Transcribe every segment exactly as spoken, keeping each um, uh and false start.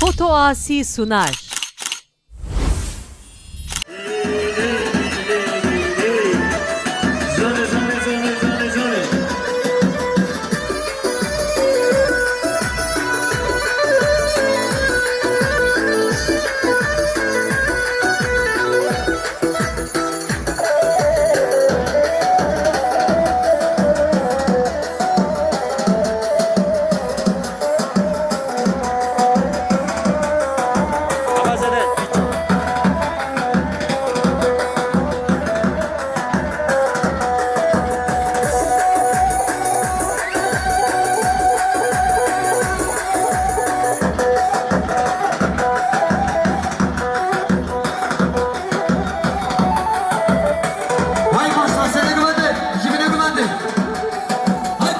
Foto Asi sunar. Hay maşallah, seni gumende, jibine gumende. Hay.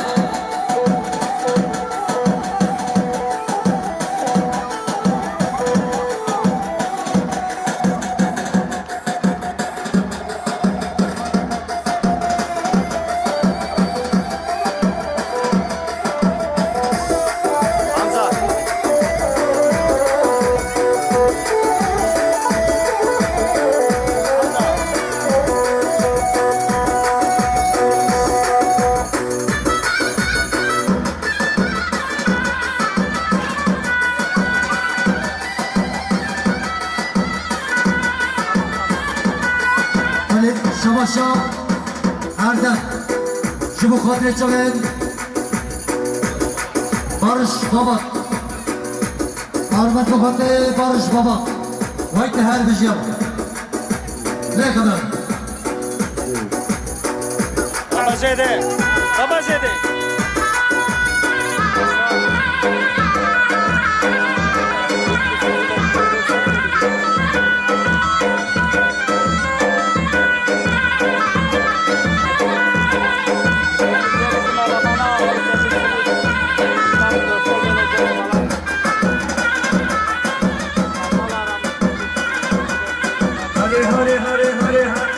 Belê, şabaşa her dem ji bo xatirê çavên Barış Babak. Armet xatirê Barış Babak. Wayte her bijiya. Ne kadar? Baba Zede. Baba Zede. Hare, hare, hare, hare, hare.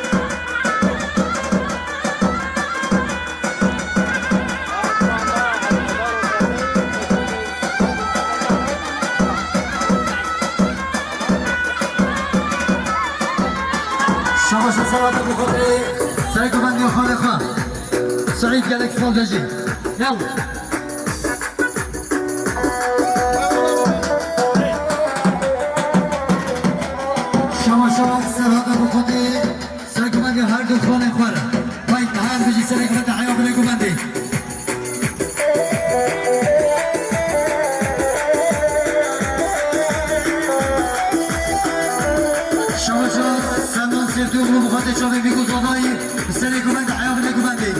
Şabaş û selamet bi xatirê serokbendê xalê xwe. Seîd gelek sal bejî. Yalla. Şabaş û selamet bi xatirê Serokbendê her du xanê xwe re. Vay, her bijî serokbendê heya binê gumendê. Şabaşa Senan Sêftîoglu bi xwe tê çavê Mîgo Zanayî, serokbendê heya binê gumendê.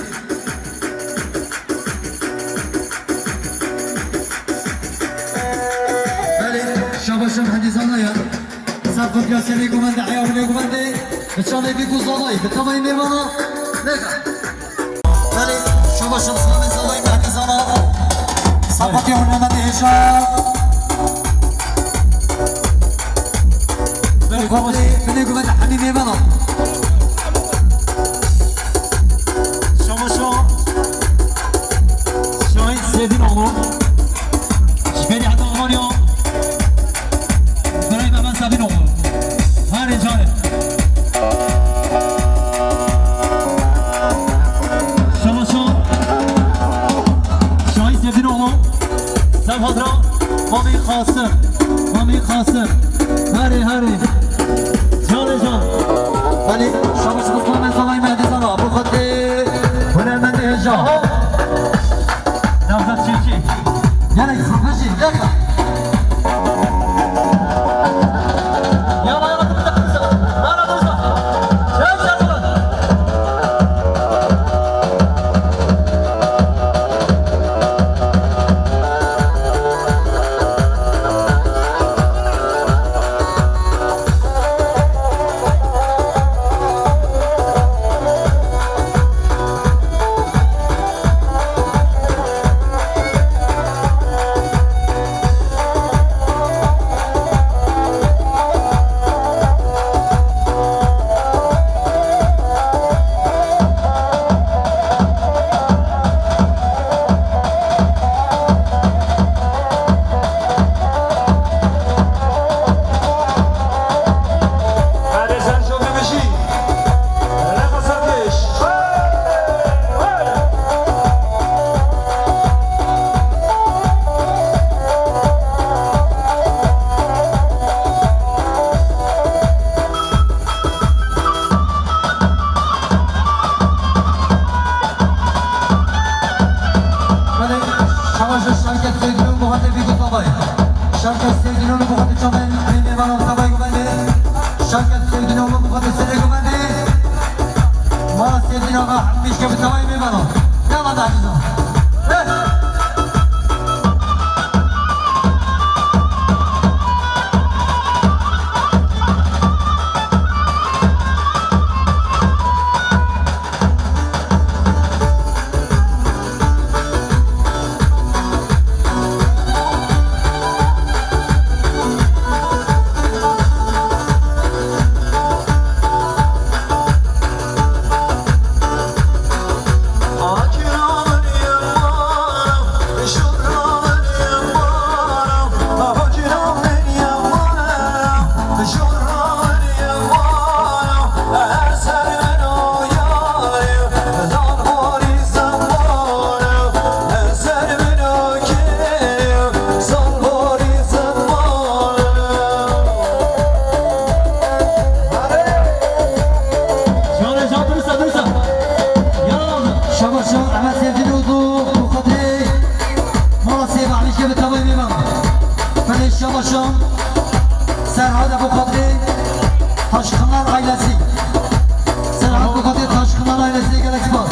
Belê, şabaşa Mehedî Zanaya. Ser xwe piya serê gumendê, heya binê gumendê, bi çavê Mîgo Zanayî, bi tevayî mêvana, nêka. Belê, şabaşa Zanayî, Zanayî, Mehedî Zana. Ser xwe piya hunermendê hêja. Belê, şabaş. Binê gumendê, hemî mêvana. Şabaşa Şahîn Sêdînoğlu. Ji berî heta Almanya. Birayê me, Mehmet Sêdînoğlu. Herê carê. Şabaşa Şahîn Sêdînoğlu. Ser xatira Mamî Qasim. Mamî Qasim. Herê, herê. Canê can. Belê, şabaş Osman, me Zanayî, Mehedî Zana. Bi xatirê hunermendê hêja. Nevzat Çiftçi. Gelek zilpişî, gelek. Yala, yala, yala, yala. Çek, çek, çek. Şabaşan, Serhat Ebu Xatirê, Taşkınlar ailesi. Serhat Ebu Xatirê, Taşkınlar ailesi, gelek spas.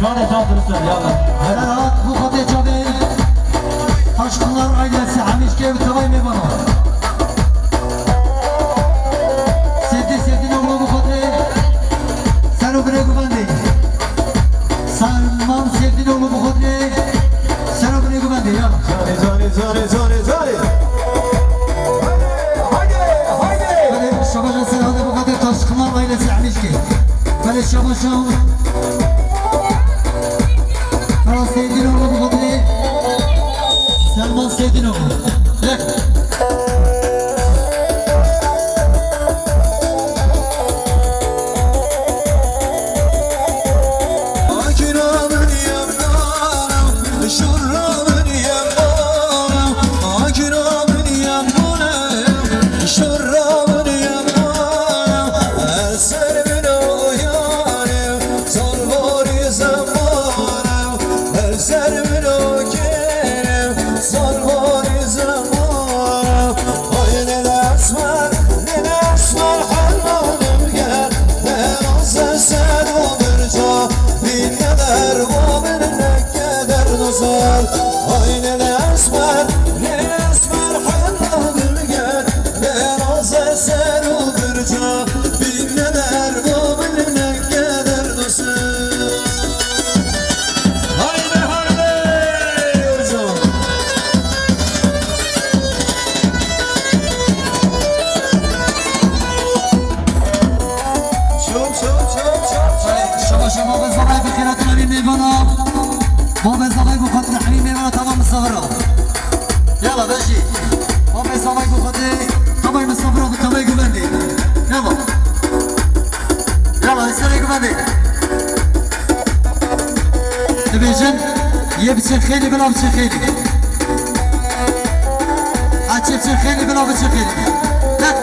Canê can dursun, yallah. Serhat Ebu Xatirê çavê, Taşkınlar ailesi, Hemişkê bi tevay mêvana. Sevdi Sevdinoğlu Ebu Xatirê, ser û binê guvendê. Salman Sevdinoğlu Ebu Xatirê, ser û binê guvendê, ya. Canê, canê, canê, canê, canê. Haydi, haydi, haydi. Belê, şabaşa Serhat Ebu Xatirê, Taşkınlar ailesi Hemişkê. Belê, şabaşa. Ferhat Sevdinoğlu Ebu Xatirê, Salman Sevdinoğlu. Yak. Haydi, haydi! Şabaşa Babê Zavay bi xêratina wî mêvana. Babê Zavay bi xatirê hemî mêvana tamam misafira. Yala vejî. Babê Zavay bi xatirê tamay misafira bi tamay guvendê. Yala. Yala, li serê guvendê. Dibêjin, yê biçe xêlî, bila biçe xêlî. A çê biçe xêlî, bila biçe xêlî. Tek.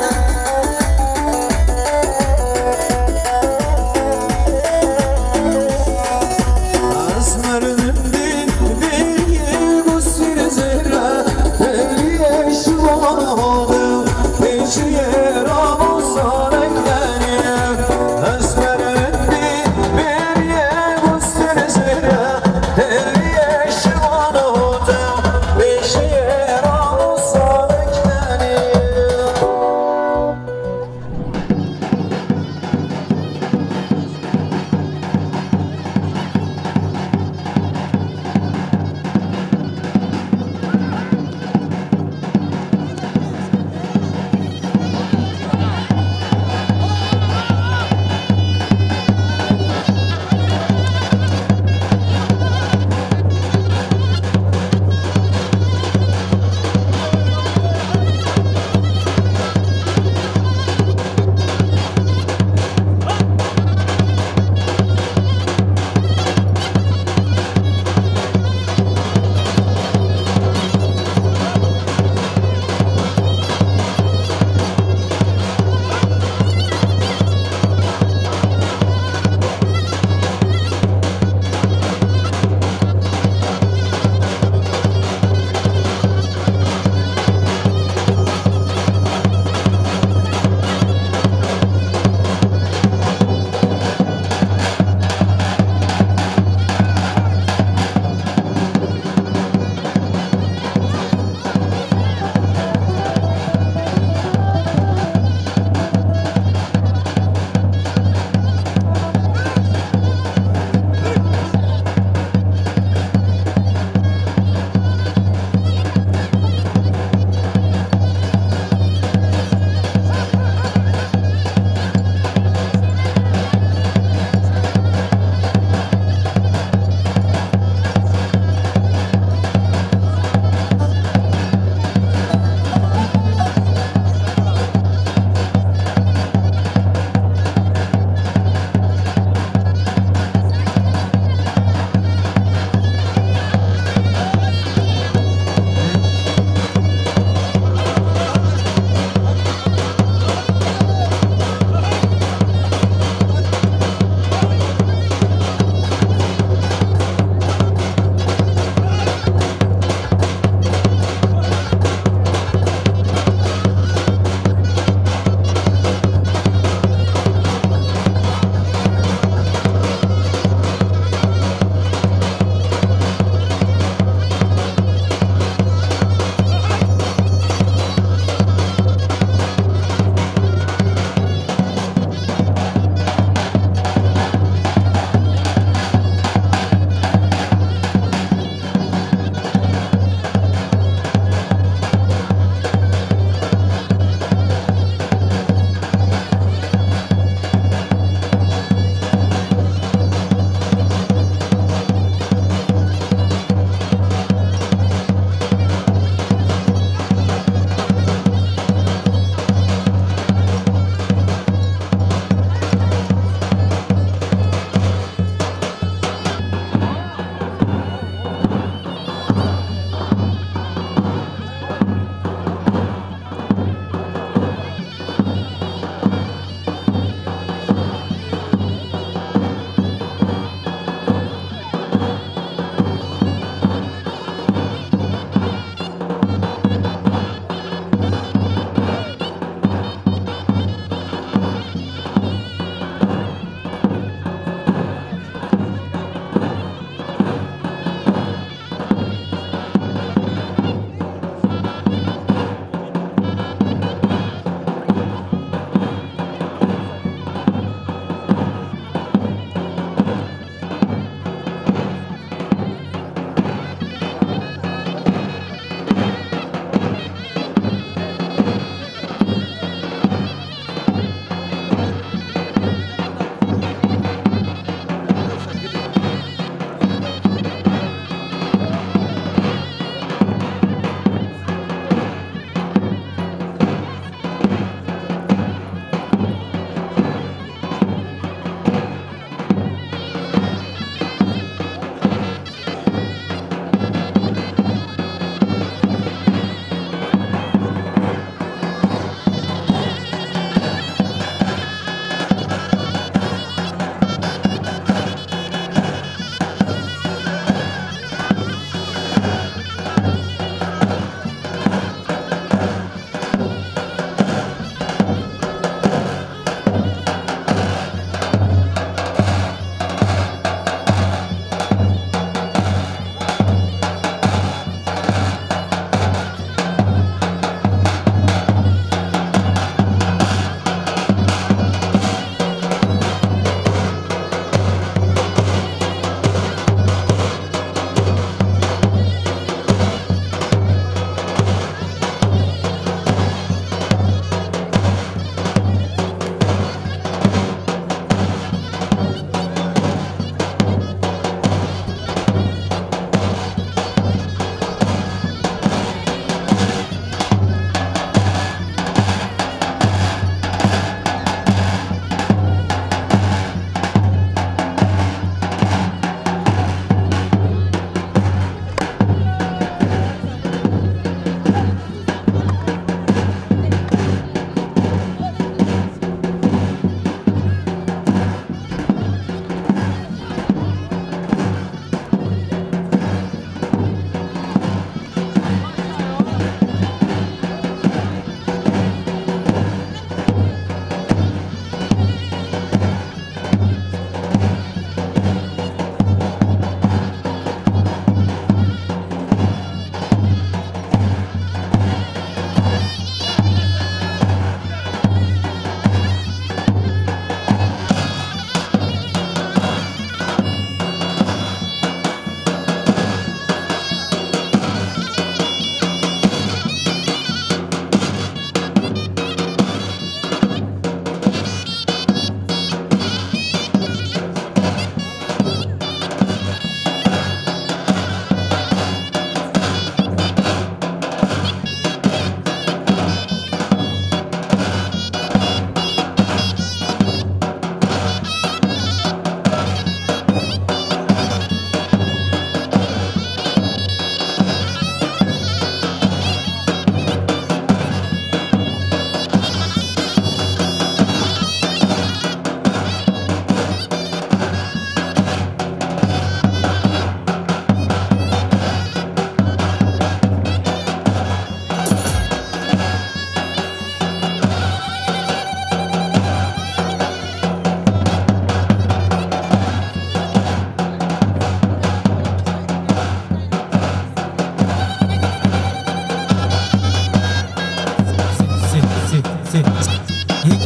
Sê. Yek.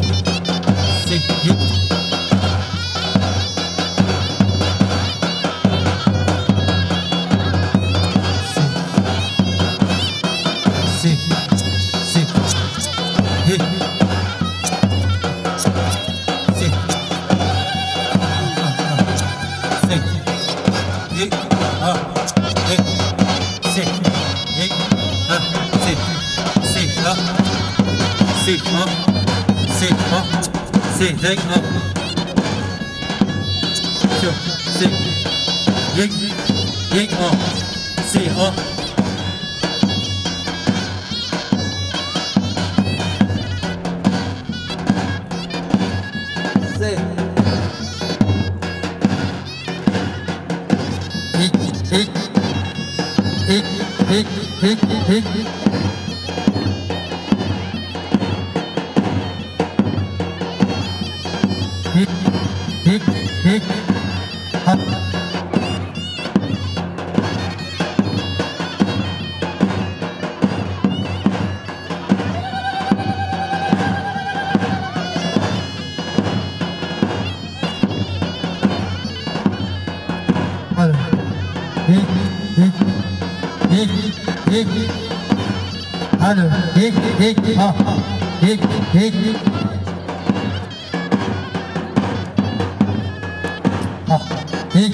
Sê. Yek. Sê. Sê. Sê. Yek. Sê. Sê. Yek. Ha. Yek. Sê. Yek. Ha. Sê. Sê. Ha. Sê. Ha. Sê. Ha. Sê. Yek. Ha. Sê. Sê. Yek. Yek. Ha. Sê. Ha. Sê. Hik, hik. Hik, hik, hik, hik. Hik, hik, hik. Ha. Alo. Hik, hik. Hik, hik. Alo. Hik, hik. Ha. Hik, hik. Ha. Hik.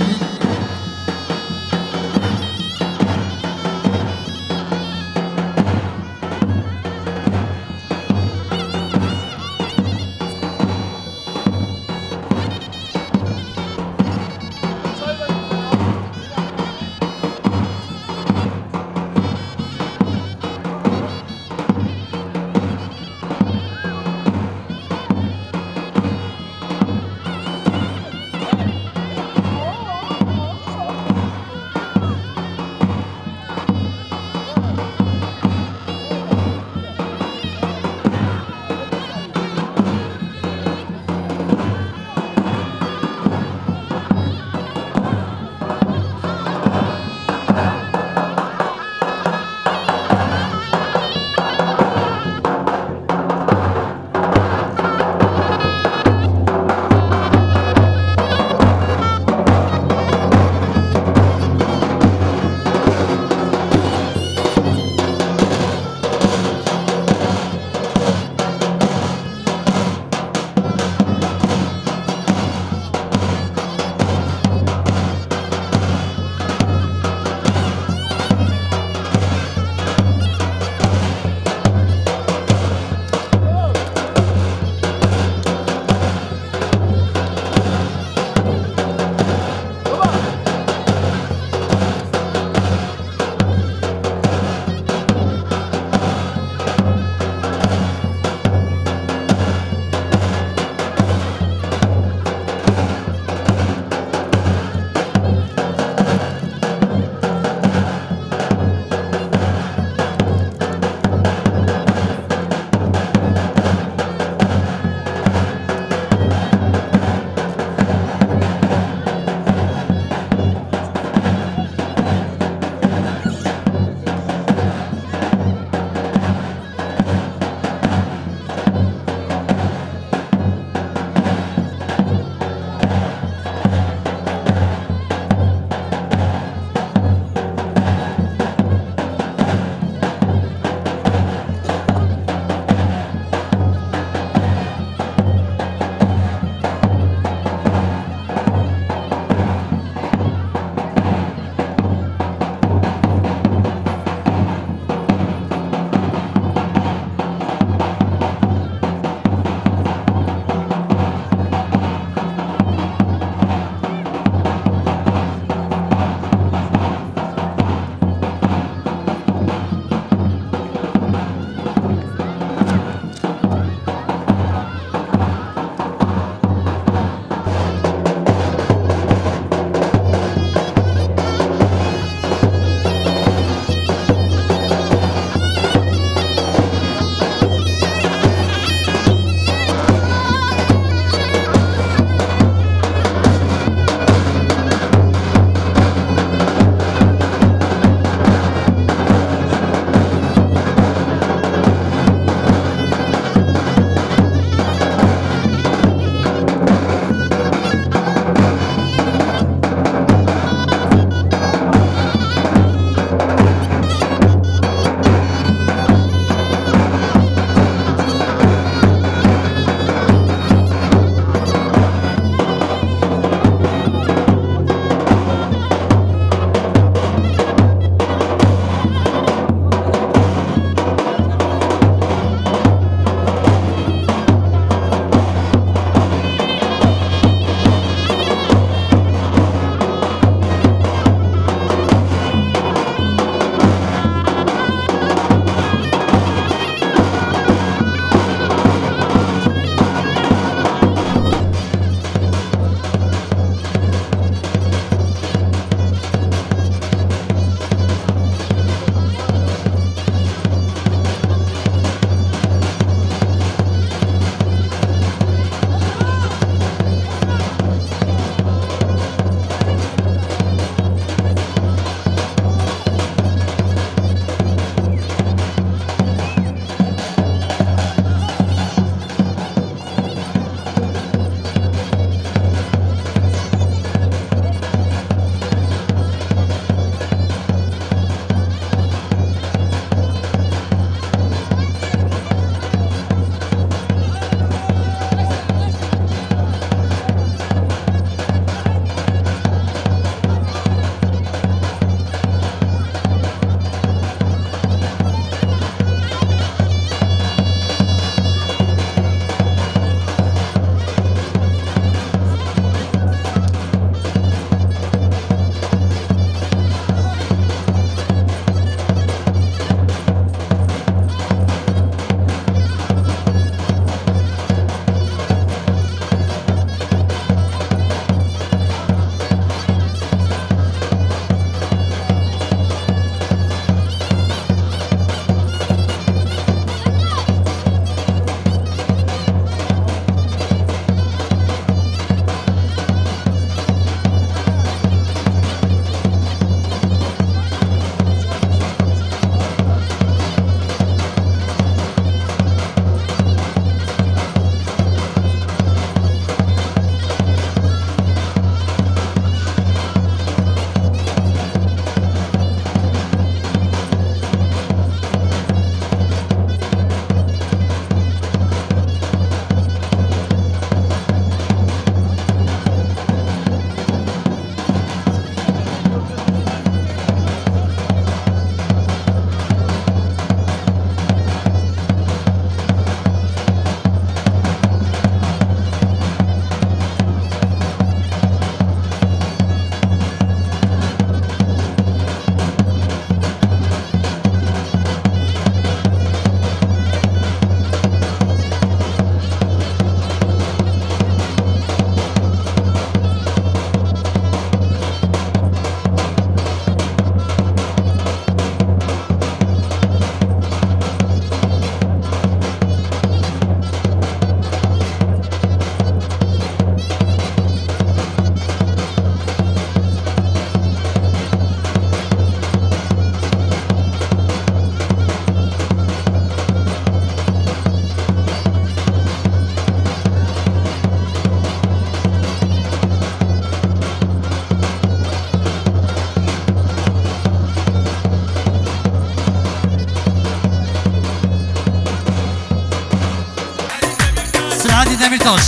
Hadi Demirtaş.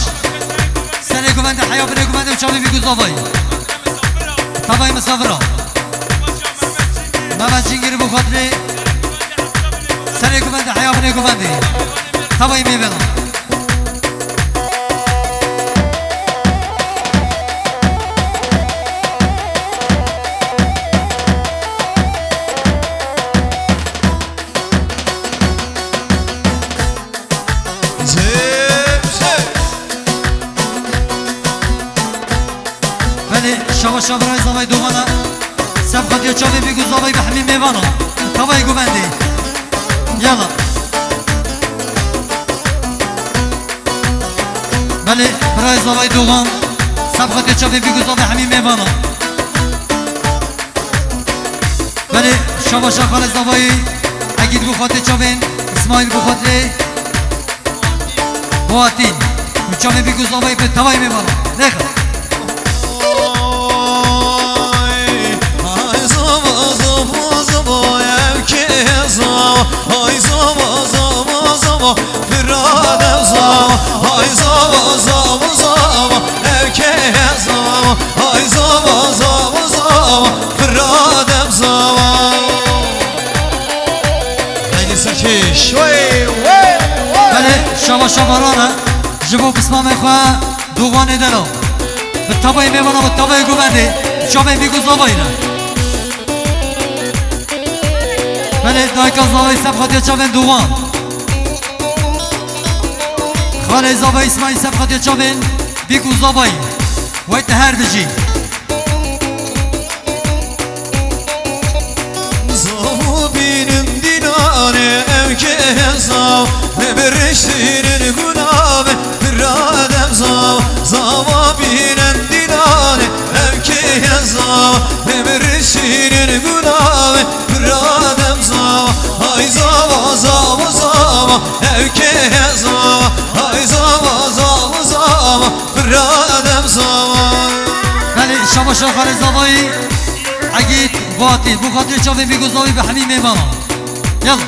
Serê guvendê, heya binê guvendê û çavê bîk û zavayî. Tavayê misafira. Mehmet Cingirî bû xatirê. Serê guvendê, heya binê guvendê. Tavayê mêvena. Belê, şabaş şabaş, zavay dovana. Sefqetiya çavê bîk û zavay bi hemî mêvana. Tavayê guvendê. Yala. Belê, birayê zavay dogan. Sefqetiya çavê bîk û zavay hemî mêvana. Belê, şabaşa xalê zavayî, Egîd bû xatirê çavên, Îsmaîl bû xatirê Boatîn. Û çavên bîk û zavayî bi tavayê mêvana. Nêxe. Ay, ay, zava, zava, zava, ev kê zava, ay, zava, zava, zava. Bira dev zava, ay zava, zava, zava, erkek zava, ay zava, zava, zava, bira dev zava. Haydi Serkeş. Wey, wey, wey. Belê, şava şava rana, ji bo pismamê xwe, duwanê dero. Bi tavayê mêvana, bi tavayê guvendê, çavê bîk û zavayî ne. Belê, dayika zavayî sefqetiya çavên duwan. Xalê zavayî Îsmaîl sefqetiya çavên bîk û zavayî. Wey te her dijî. Zava bînin dînanê ev kê zav, ne biriştînin gunavê, bira dev zav, zava bînin dînanê ev kê zav, ne biriştînin gunavê, bira dev zava, hay zava, zava, zava, ev kê zava, hay zava, zava, zava, bira dev zava. Belê, şaba şaxarê zavayî, Egîd, Vatî, bu xatirê çavê bîk û zavî bi hemî mêvana. Yalla.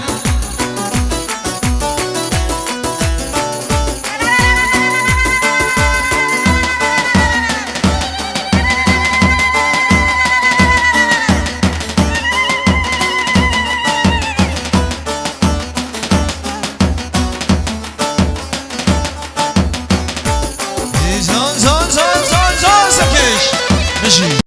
Zan, zan, zan, zan, zan, Serkeş. Bijî.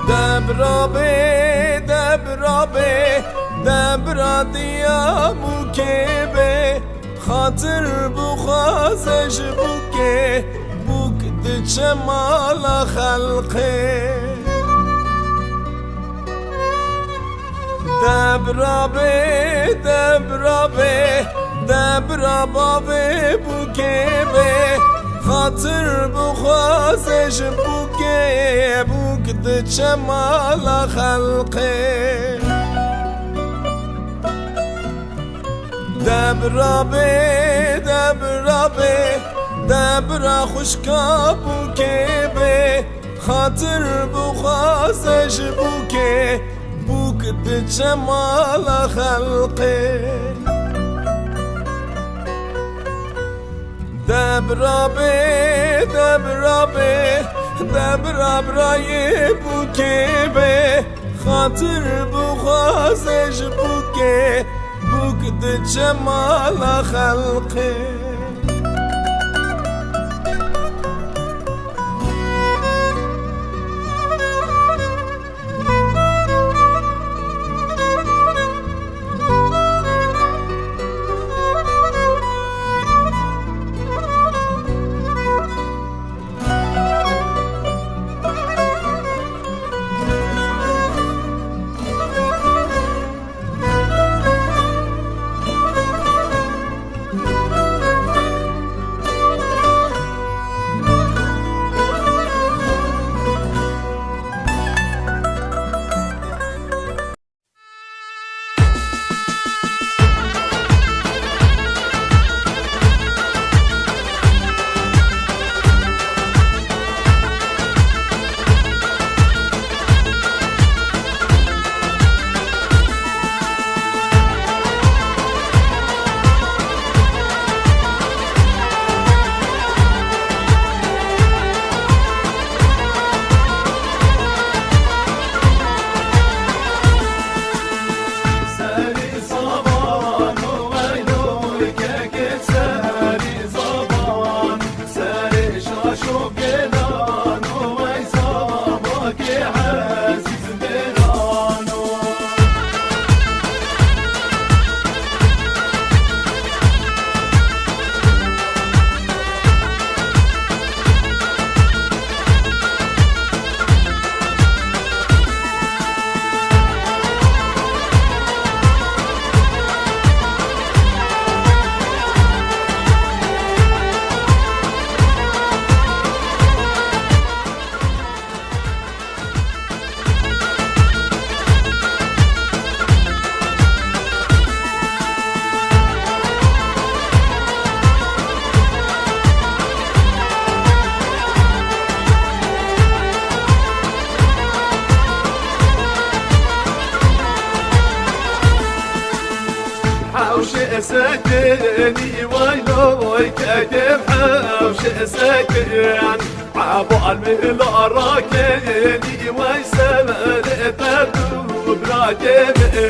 Debra bê, debra bê, debra diya bûkê bê. Xatir bixwaze ji bûkê, bûk diçe mala xelqê. Debra bê, debra bê, debra bavê bûkê bê. Xatir bixwaze ji bûkê, bûk diçe mala xelqê. Debra bê, debra bê, debra xwişka bûkê bê. Xatir bixwaze ji bûkê, bûk diçe mala xelqê. Debra bê, debra bê, debra birayê bûkê bê. Xatir bixwaze ji bûkê, bûk diçe mala xelqê. Sekinî vay loy kekim hewşe sekin. Ebal bila rakinî vay sevelê te tu birakinî.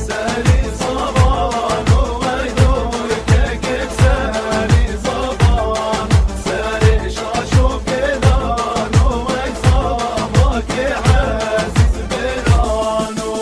Serî zavan o vay loy kekim serî zavan. Serê şaş û pêlan o vay zamakê ezîz bêlan o.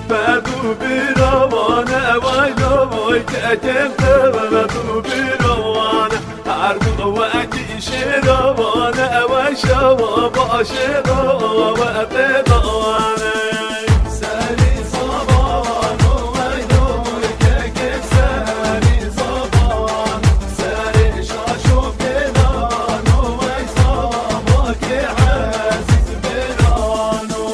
Fedû biravan e vay loy kekem te fedû biravan e. Her du wekî şêravan e, ew şewa başê da we tê dane. Serî zavan o wey do kekê serî zavan. Serê şaş û pêlan o wey zamakê ezîz bêlan o.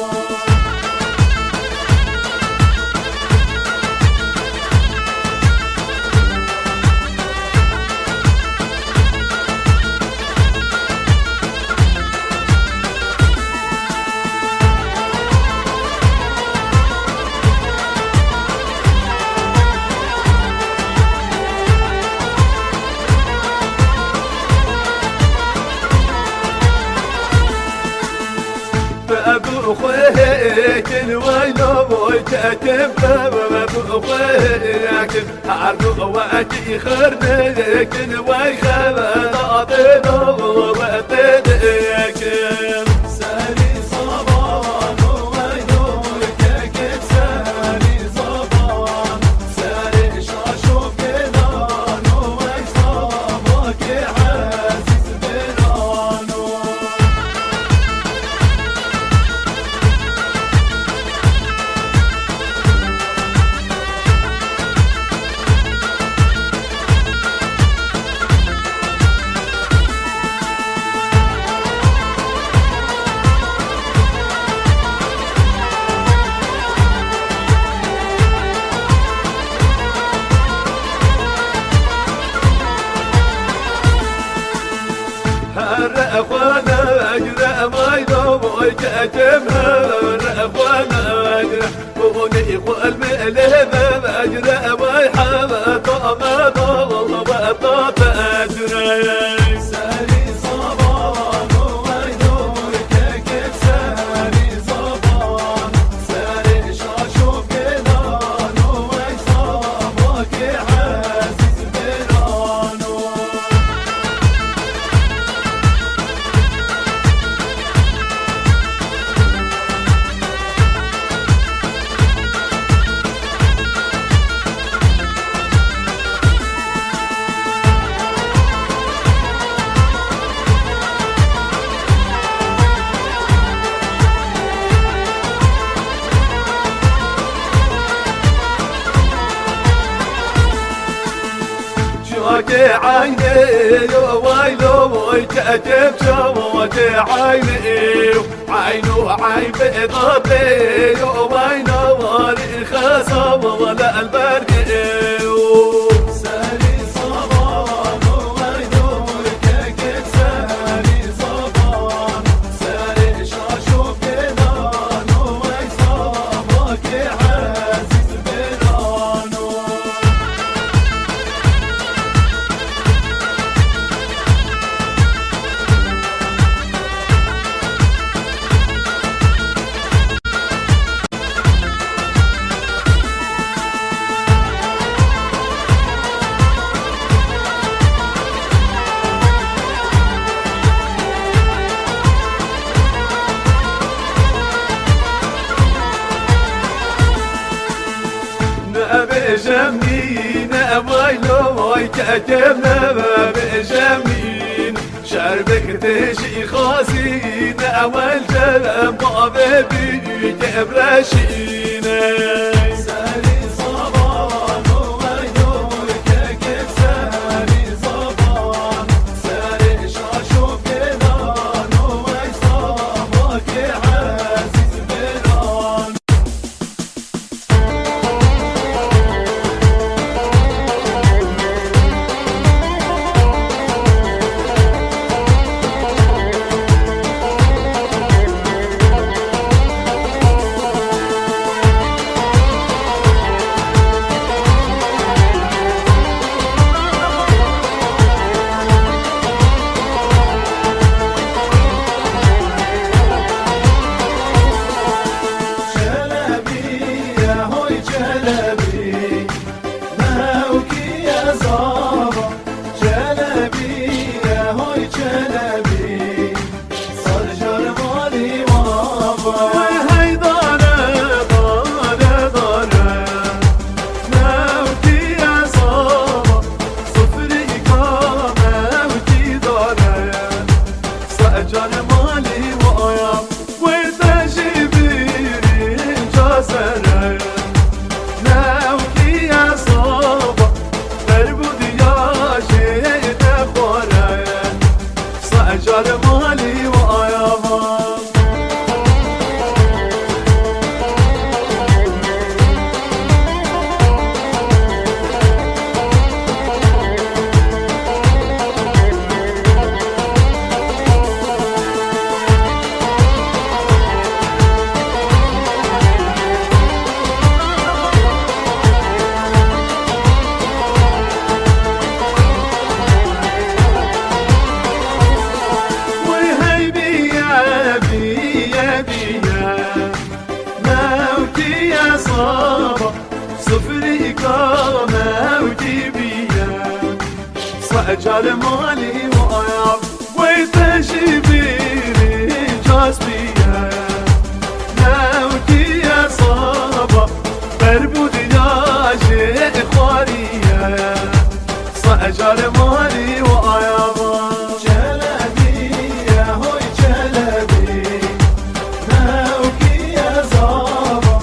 Te bi xwe hekin, wayna vay ketim, te bi xwe hekin. Her du wekî xirnekin, wey xebedatê do we tê dikin. Serî zavan o wey do kekin, serî zavan. Serê şaş û pêlan o wey zamakê ezîz bêlan o. Here xwe negire, vay do vay ketim, here xwe negire. Bonê xwe el me lê me vegire, vay hebe tame do we ta tecre. Serî zavan o wey do kekim serî zavan. Serê şaş û pêlan o wey zamakê ezîz bêlan o. Çavakê eynê yo, way lo, way ketim çavakê eynê yo. Eyno eyn bêdatê yo, way navarî xesa wala elbergê yo. Serî zavan o eyno kekim serî zavan. Serê şaş û pêlan o wey zamakê ezîz bêlan o. Nebêje mîne, vay lo vay ketim, nebêje mîne. Şerbek tê jî xazîne, ewel cerem bavê bî kevreşîne. Serî zavan o wey do kekim Mewkiye saba, sifrîka mewkî biye. Secar malî waya, wey te jî bîrî castiye. Mewkiye saba, berbûdiya jê xwariye. Secar malî waya va. Çelebiye, hoy Çelebi. Mewkiye zava,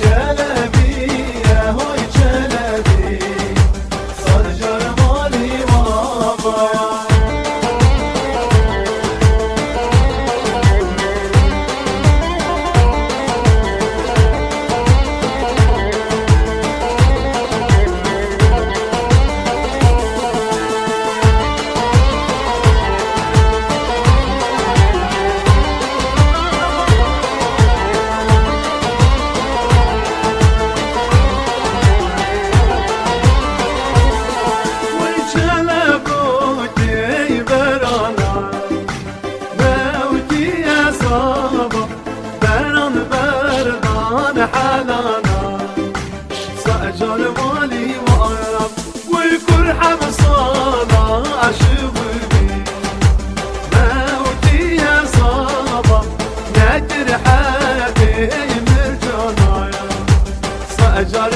Çelebiye, hoy Çelebi. Sacar malî wava. Wey çelebokê berana, mewkiye saba, beran berdan helana. Secar malî waya, wey kur hemsala aşiq bûbî. Mewkiye saba, nekir heqê mircanaya. Secar